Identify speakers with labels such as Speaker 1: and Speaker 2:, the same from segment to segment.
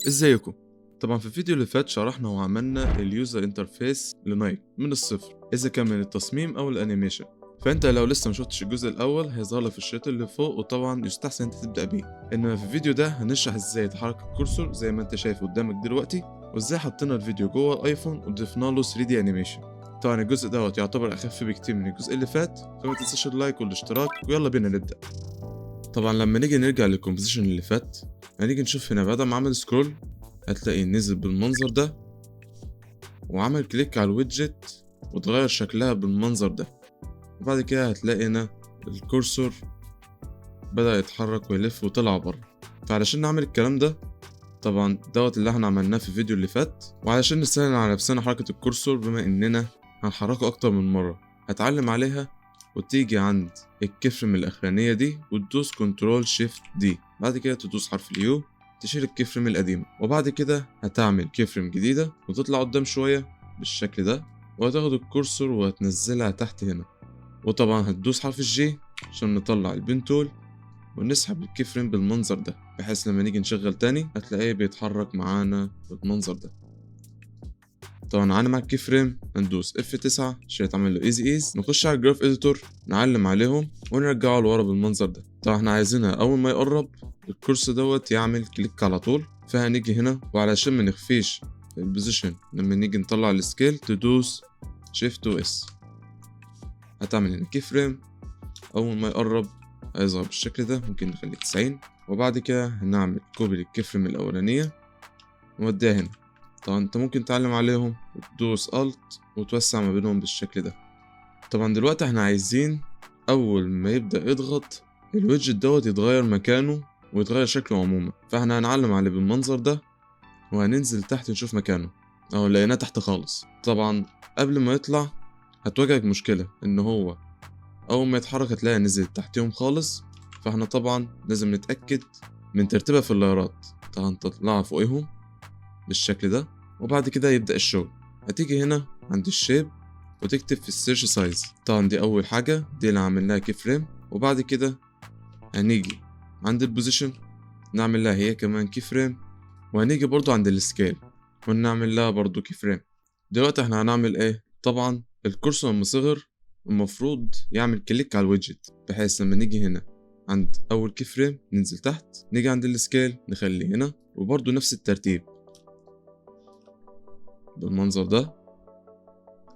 Speaker 1: ازيكم؟ طبعا في الفيديو اللي فات شرحنا وعملنا ال user interface لنايك من الصفر، اذا كان من التصميم او ال animation. فانت لو لسه ما شفتش الجزء الاول هيظهر لك في الشريط اللي فوق، وطبعا يستحسن انت تبدا بيه. انما في الفيديو ده هنشرح ازاي تحرك ال cursor زي ما انت شايف قدامك دلوقتي، وازاي حطينا الفيديو جوه الايفون وضفنا له 3D animation. طبعا الجزء دوت يعتبر اخف بكتير من الجزء اللي فات، فما تنساش ال like والاشتراك، ويلا بينا نبدا. طبعا لما نيجي نرجع لل composition اللي فات، هنيجي نشوف هنا بعد ما عمل scroll هتلاقيه نزل بالمنظر ده، وعمل click على ال widget وتغير شكلها بالمنظر ده. وبعد كده هتلاقي هنا ال cursor بدأ يتحرك ويلف وطلع بره. فعلشان نعمل الكلام ده، طبعا دوت اللي احنا عملناه في الفيديو اللي فات، وعلشان نسهل على نفسنا حركة ال cursor بما اننا هنحركه اكتر من مرة، هتعلم عليها وتيجي عند ال keyframe الاخرانية دي وتدوس control shift D، بعد كده تدوس حرف ال U تشيل ال keyframe القديمة، وبعد كده هتعمل keyframe جديدة وتطلع قدام شوية بالشكل ده، وهتاخد ال cursor وهتنزلها تحت هنا، وطبعا هتدوس حرف ال G عشان نطلع ال pen tool ونسحب ال keyframe بالمنظر ده، بحيث لما نيجي نشغل تاني هتلاقيه بيتحرك معانا بالمنظر ده. طبعا معانا مع ال keyframe هندوس F9 عشان يتعمل له easy ease، نخش على ال graph editor نعلم عليهم ونرجعه لورا بالمنظر ده. طبعا احنا عايزينها اول ما يقرب ال cursor دوت يعمل click على طول، فهنيجي هنا وعلشان ما نخفيش ال position لما نيجي نطلع ال scale تدوس shift و S، هتعمل هنا keyframe اول ما يقرب هيظهر بالشكل ده، ممكن نخليه 90. وبعد كده هنعمل copy لل keyframe الاولانية نوديها هنا. طبعا انت ممكن تعلم عليهم وتدوس Alt وتوسع ما بينهم بالشكل ده. طبعا دلوقتي احنا عايزين اول ما يبدأ يضغط ال widget دوت يتغير مكانه ويتغير شكله عموما، فاحنا هنعلم عليه بالمنظر ده وهننزل تحت نشوف مكانه. اهو لقيناه تحت خالص. طبعا قبل ما يطلع هتواجهك مشكلة ان هو اول ما يتحرك هتلاقي نزل تحتيهم خالص، فاحنا طبعا لازم نتأكد من ترتيبها في ال layer ات. طبعا تطلعها فوقيهم بالشكل ده، وبعد كده يبدأ الشغل. هتيجي هنا عند ال shape وتكتب في ال search size، طبعا دي اول حاجة دي اللي عملناها keyframe. وبعد كده هنيجي عند ال position نعمل لها هي كمان keyframe، وهنيجي برضو عند ال scale ونعمل لها برضو keyframe. دلوقتي احنا هنعمل ايه؟ طبعا ال cursor لما صغر المفروض يعمل click على ال widget، بحيث لما نيجي هنا عند اول keyframe ننزل تحت، نيجي عند ال scale نخليه هنا، وبرضو نفس الترتيب بالمنظر ده.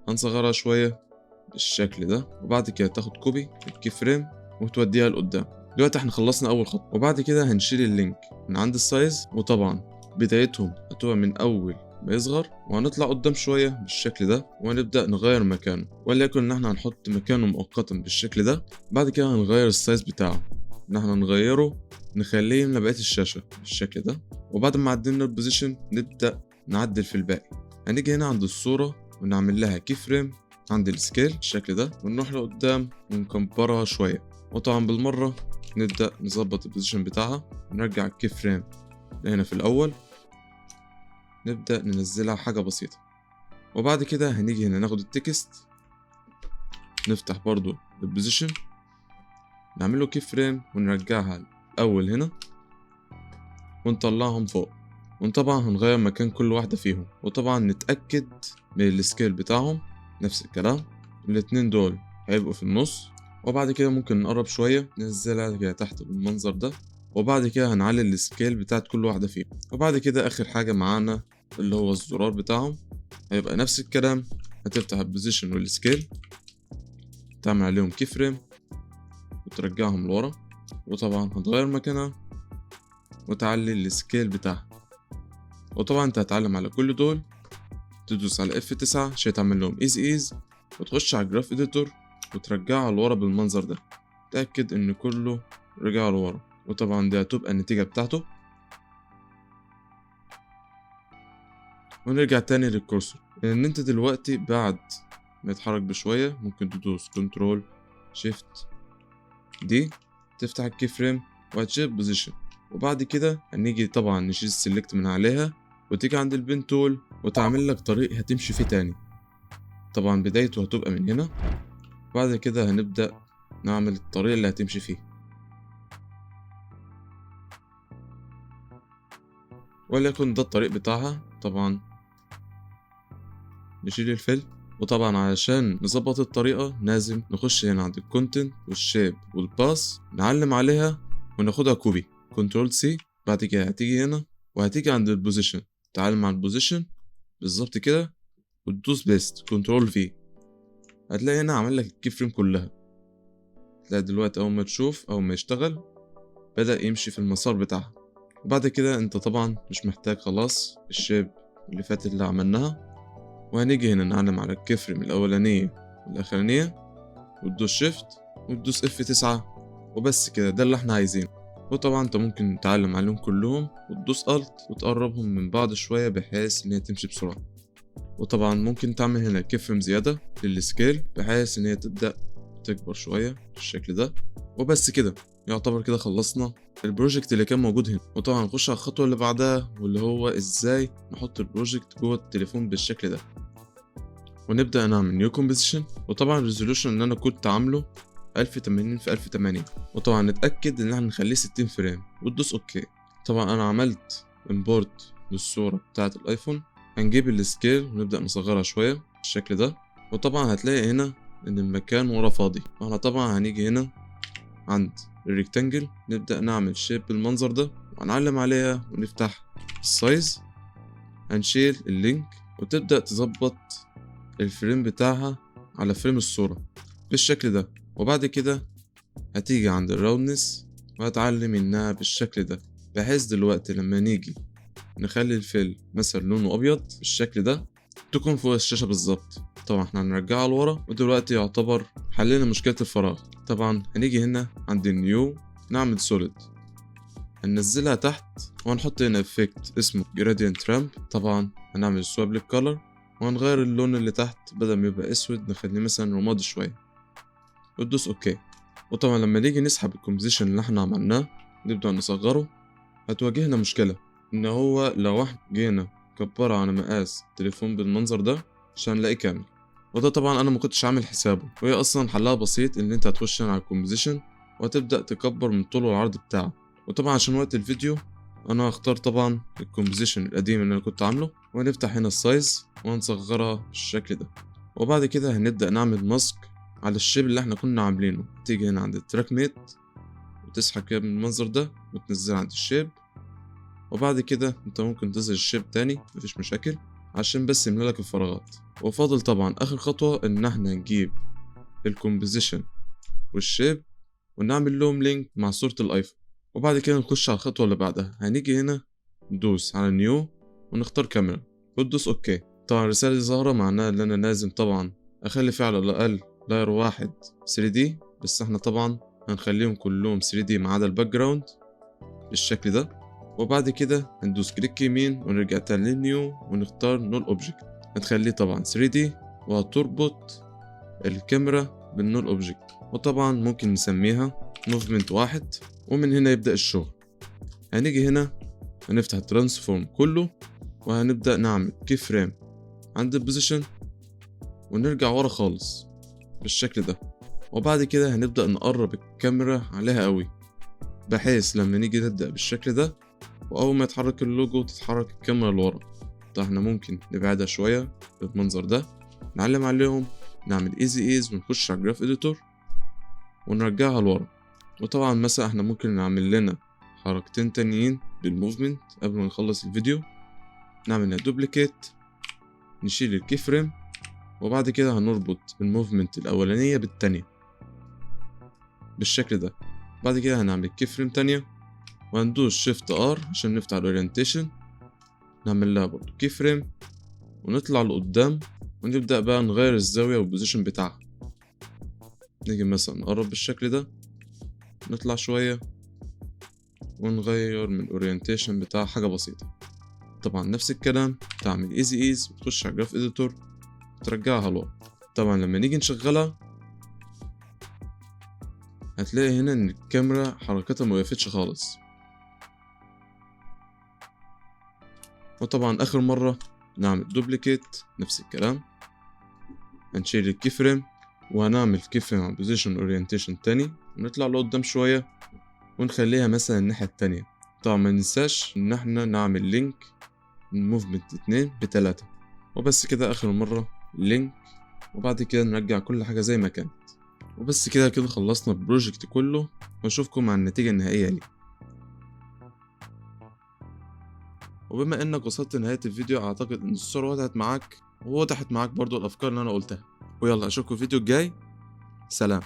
Speaker 1: هنصغرها شوية بالشكل ده، وبعد كده تاخد copy ال keyframe وتوديها لقدام. دلوقتي احنا خلصنا اول خطوة، وبعد كده هنشيل ال link من عند ال size، وطبعا بدايتهم هتبقى من اول ما يصغر، وهنطلع قدام شوية بالشكل ده، وهنبدأ نغير مكانه، وليكن ان احنا هنحط مكانه مؤقتا بالشكل ده. بعد كده هنغير ال size بتاعه، ان احنا نغيره نخليه يملى بقية الشاشة بالشكل ده. وبعد ما عدلنا ال position نبدأ نعدل في الباقي. هنيجي هنا عند الصورة ونعمل لها keyframe عند ال scale بالشكل ده، ونروح لقدام ونكبرها شوية، وطبعا بالمرة نبدأ نظبط ال position بتاعها، ونرجع ال keyframe لهنا في الأول، نبدأ ننزلها حاجة بسيطة. وبعد كده هنيجي هنا ناخد ال text، نفتح برضو ال position، نعمله keyframe ونرجعها الأول هنا، ونطلعهم فوق. وطبعا هنغير مكان كل واحدة فيهم، وطبعا نتأكد من ال scale بتاعهم نفس الكلام، الاتنين دول هيبقوا في النص. وبعد كده ممكن نقرب شوية ننزلها كده تحت بالمنظر ده، وبعد كده هنعلي ال scale بتاعت كل واحدة فيهم. وبعد كده آخر حاجة معانا اللي هو الزرار بتاعهم، هيبقى نفس الكلام، هتفتح ال position وال scale، تعمل عليهم keyframe وترجعهم لورا، وطبعا هتغير مكانها وتعلي ال scale بتاعها. وطبعا انت هتعلم على كل دول، تدوس على F9 عشان تعمل لهم easy ease، وتخش على ال graph editor وترجعها لورا بالمنظر ده، تأكد ان كله رجع لورا. وطبعا دي هتبقى النتيجة بتاعته. ونرجع تاني لل cursor، لان انت دلوقتي بعد ما يتحرك بشوية ممكن تدوس control shift D تفتح ال keyframe وهتشيل position. وبعد كده هنيجي طبعا نشيل ال select من عليها، وتيجي عند ال pen tool وتعمل لك طريق هتمشي فيه تاني. طبعا بدايته هتبقى من هنا، بعد كده هنبدأ نعمل الطريق اللي هتمشي فيه. وليكن ده الطريق بتاعها. طبعا نشيل ال fill، وطبعا علشان نظبط الطريقة لازم نخش هنا عند ال content وال shape وال path، نعلم عليها وناخدها copy control C. بعد كده هتيجي هنا وهتيجي عند ال position، تعلم على ال position بالظبط كده وتدوس paste control V. هتلاقي هنا عمل لك ال key frame كلها. تلاقي دلوقتي اول ما تشوف او ما يشتغل بدأ يمشي في المسار بتاعها. وبعد كده انت طبعا مش محتاج خلاص ال shape اللي فات اللي عملناها، وهنيجي هنا نعلم على ال key frame الأولانية والأخرانية وتدوس shift وتدوس F9 وبس كده، ده اللي احنا عايزينه. وطبعا انت ممكن تعلم عليهم كلهم وتدوس Alt وتقربهم من بعض شوية بحيث ان هي تمشي بسرعة. وطبعا ممكن تعمل هنا key frame زيادة لل scale بحيث ان هي تبدأ تكبر شوية بالشكل ده. وبس كده يعتبر كده خلصنا ال project اللي كان موجود هنا. وطبعا نخش على الخطوة اللي بعدها واللي هو ازاي نحط ال project جوه التليفون بالشكل ده. ونبدأ نعمل new composition، وطبعا ال resolution اللي انا كنت عامله 1080 في 1080، وطبعا نتأكد ان احنا نخليه 60 frame وتدوس okay. طبعا انا عملت import للصورة بتاعة الايفون. هنجيب ال scale ونبدأ نصغرها شوية بالشكل ده. وطبعا هتلاقي هنا ان المكان ورا فاضي، فاحنا طبعا هنيجي هنا عند ال rectangle نبدأ نعمل shape بالمنظر ده وهنعلم عليها ونفتح ال size، هنشيل ال link وتبدأ تظبط ال frame بتاعها على frame الصورة بالشكل ده. وبعد كده هتيجي عند ال roundness وهتعلم انها بالشكل ده، بحيث دلوقتي لما نيجي نخلي ال fill مثلا لونه ابيض بالشكل ده تكون فوق الشاشة بالظبط. طبعا احنا هنرجعها لورا، ودلوقتي يعتبر حلينا مشكلة الفراغ. طبعا هنيجي هنا عند ال new نعمل solid، هننزلها تحت وهنحط هنا effect اسمه gradient ramp. طبعا هنعمل swap لل color وهنغير اللون اللي تحت، بدل ما يبقى اسود نخليه مثلا رمادي شوية، وتدوس okay. وطبعا لما نيجي نسحب ال composition اللي احنا عملناه نبدأ نصغره، هتواجهنا مشكلة ان هو لو احنا جينا كبرها على مقاس التليفون بالمنظر ده عشان نلاقيه كامل، وده طبعا انا ما كنتش عامل حسابه. وهي اصلا حلها بسيط، ان انت هتخش على ال composition وهتبدأ تكبر من طول والعرض بتاعه. وطبعا عشان وقت الفيديو انا هختار طبعا ال composition القديم اللي انا كنت عامله، وهنفتح هنا ال size وهنصغرها بالشكل ده. وبعد كده هنبدأ نعمل mask على ال shape اللي احنا كنا عاملينه. تيجي هنا عند ال track matte وتسحب كده من المنظر ده وتنزلها عند ال shape. وبعد كده انت ممكن تظهر ال shape تاني مفيش مشاكل عشان بس يملى لك الفراغات. وفاضل طبعا اخر خطوة ان احنا نجيب ال composition وال shape ونعمل لهم link مع صورة الايفون. وبعد كده نخش على الخطوة اللي بعدها. هنيجي هنا ندوس على new ونختار كاميرا وتدوس okay. طبعا الرسالة دي ظاهرة معناها ان انا لازم طبعا اخلي فيه على الاقل layer واحد 3D، بس احنا طبعا هنخليهم كلهم 3D ما عدا ال background بالشكل ده. وبعد كده هندوس click يمين ونرجع تاني لل new ونختار null object، هتخليه طبعا 3D وهتربط الكاميرا بال null object. وطبعا ممكن نسميها movement 1. ومن هنا يبدأ الشغل. هنيجي هنا هنفتح ال transform كله وهنبدأ نعمل key frame عند ال position ونرجع ورا خالص بالشكل ده. وبعد كده هنبدأ نقرب الكاميرا عليها قوي بحيث لما نيجي نبدأ بالشكل ده وأول ما يتحرك اللوجو تتحرك الكاميرا لورا. طيب احنا ممكن نبعدها شوية بالمنظر ده، نعلم عليهم نعمل easy ease ونخش على ال graph editor ونرجعها لورا. وطبعا مثلا احنا ممكن نعمل لنا حركتين تانيين بال movement قبل ما نخلص الفيديو. نعمل duplicate، نشيل ال key frame، وبعد كده هنربط ال movement الأولانية بالتانية بالشكل ده. بعد كده هنعمل key frame تانية وهندوس shift R عشان نفتح ال orientation، نعمل لها برضو key frame ونطلع لقدام ونبدأ بقى نغير الزاوية وال position بتاعها. نيجي مثلا نقرب بالشكل ده، نطلع شوية ونغير من ال orientation بتاع حاجة بسيطة. طبعا نفس الكلام تعمل easy ease وتخش على ال graph editor ترجعها لورا. طبعا لما نيجي نشغلها هتلاقي هنا ان الكاميرا حركتها ما وقفتش خالص. وطبعا اخر مرة نعمل duplicate نفس الكلام، هنشيل ال key frame وهنعمل key frame على position orientation تاني ونطلع لقدام شوية ونخليها مثلا الناحية التانية. طبعا ما ننساش ان احنا نعمل link movement 2 ب3. وبس كده اخر مرة link، وبعد كده نرجع كل حاجة زي ما كانت. وبس كده كده خلصنا ال project كله، واشوفكم مع النتيجة النهائية ليه. وبما انك وصلت لنهاية الفيديو، اعتقد ان الصورة وضحت معاك، ووضحت معاك برضو الافكار اللي انا قلتها. ويلا اشوفكم الفيديو الجاي، سلام.